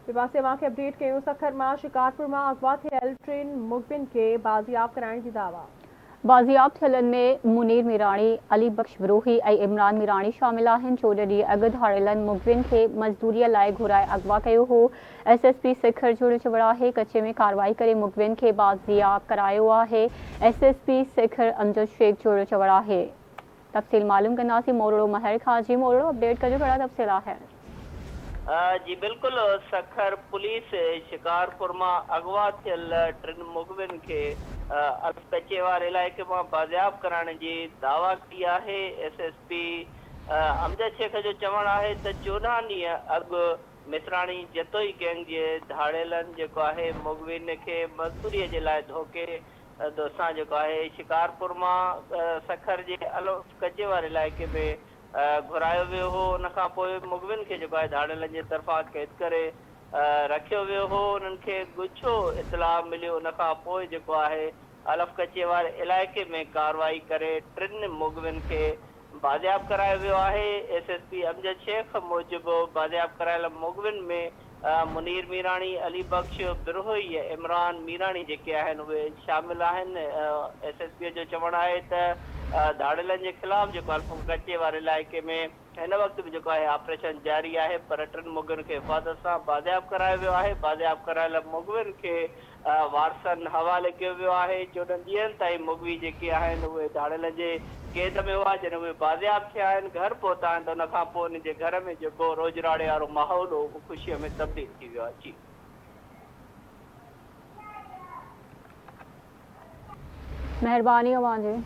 ٻئي پاسي اوهان کي اپڊيٽ ڪيون سکر مان شڪارپور مان اغوا ٿيل ٽن مغوين کي بازياب ڪرائڻ جي دعويٰ. بازياب ٿيلن ۾ منير ميراڻي، علي بخش بروهي ۽ عمران ميراڻي شامل آهن. 14 ڏينهن اڳ ڌاڙيلن مغوين کي مزدوريء لاء گهرائي اغوا ڪيو هو. ايس ايس پي سکر جو چوڻ آهي ڪچي ۾ ڪارروائي ڪري مغوين کي بازياب ڪرايو آهي. S S P Sukkur Amjad Shaikh جو چوڻ آهي. تفصيل معلوم ڪنداسين مورڙو مهر کان جي مورڙو اپڊيٽ ڪجو ڪهڙا تفصيل آهن. جي بلڪل سکر پوليس شڪارپور مان اغوا ٿيل ٽن مغوين کي الف ڪچي واري علائقي مان بازياب ڪرائڻ جي دعويٰ ڪئي آهي S S P Amjad Shaikh جو چوڻ آهي ته 14 ڏينهن اڳ مصراڻي جتوئي گينگ جي ڌاڙيلن جيڪو آهي مغوين کي مزدوري جي لاء ڌوڪي سان جيڪو آهي شڪارپور مان سکر جي الف ڪچي واري علائقي ۾ گهرايو ويو هو ان کان پوء مغوين کي جيڪو آهي ڌاڙيلن جي طرفان قيد ڪري رکيو ويو هو انهن کي ڳجهو اطلاع مليو ان کان پوء جيڪو آهي الف ڪچي واري علائقي ۾ ڪارروائي ڪري ٽن مغوين کي بازياب ڪرايو ويو آهي. S S P Amjad Shaikh موجب بازياب ڪرايل مغوين ۾ منير ميراڻي، علي بخش بروهي ۽ عمران ميراڻي جيڪي آهن اهي شامل آهن. ايس ايس پي جو چوڻ آهي ته ڌاڙيلن جي خلاف جيڪو الف ڪچي واري علائقي ۾ هن وقت به جيڪو آهي آپريشن جاري آهي پر ٽن مغوين کي حفاظت سان بازياب ڪرايو ويو آهي. بازياب ڪرايل مغوين کي وارثن حوالي ڪيو ويو آهي، 14 ڏينهن تائين مغوي جيڪي آهن اهي ڌاڙيلن جي قيد ۾ هئا، جڏهن اهي بازياب ٿيا آهن گهر پهتا آهن ته ان کان پوء انهن جي گهر ۾ جيڪو روڄ راڙي وارو ماحول هو اهو خوشيء ۾ تبديل ٿي ويو آهي. جي. مهرباني اوهان جي.